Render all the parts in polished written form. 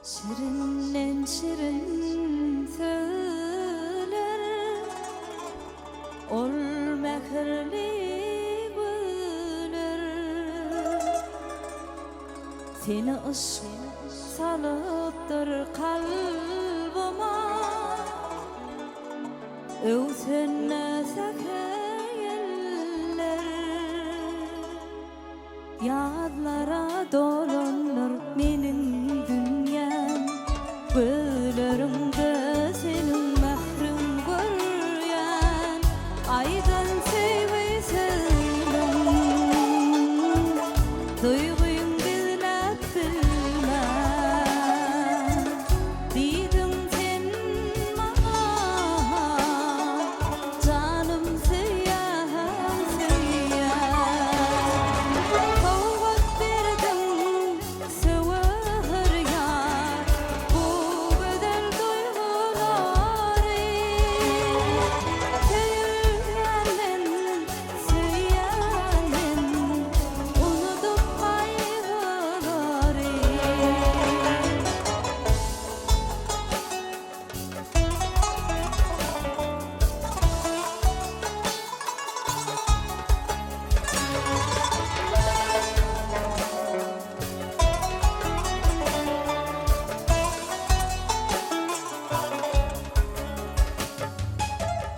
Şirinden şirin sözler, Ol mähirli güler. Seni yşk salypdyr kalbyma, Öwsende säher ýeller. Ýazlara dolandyr meniň dünýäm, Gözleriňde seniň mähriň görýän, Aýdan söýgi sözlüň, Duýgyň gizläp bilmen. Diýdiň sen maňa, Janym söýýän, söýýän. Sowgat berdiň söwer ýar, Bu gözel duýgulary. Söýýän men, söýýän men, Unudyp gaýgylary.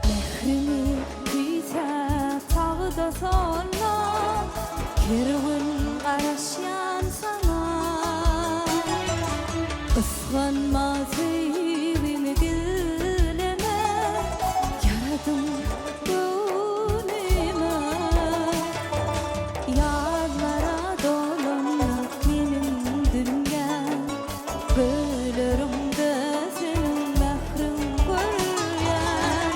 Mähriňi küýsäp sagda solda, Her gün garaşýan saňa. Gysganma söýgimi gizleme, Ýaradyň göwnüme. Ýazlara dolandy meniň dünýäm, Gözleriňde seniň mähriň görýän,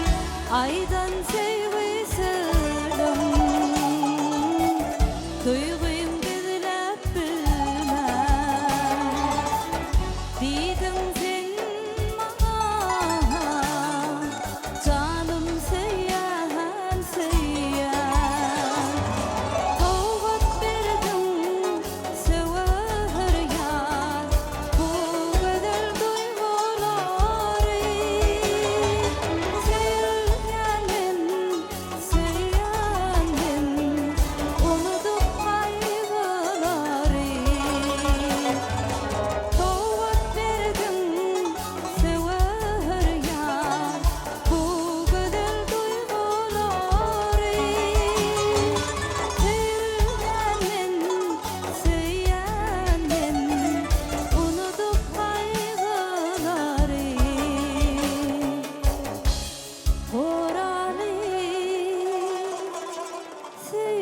Aýdan söýgi sözüm, Duýgym gizläp bilmen. Diýdiň sen maňa, Janym söýýän, söýýän. Sowgat berdiň söwer ýar, Bu gözel duýgulary. Söýýän men, söýýän men, Unudyp gaýgylary. Sowgat berdiň söwer ýar, Bu gözel duýgulary. Söýýän men, söýýän men, Unudyp gaýgylary. Goraly söýgümizi.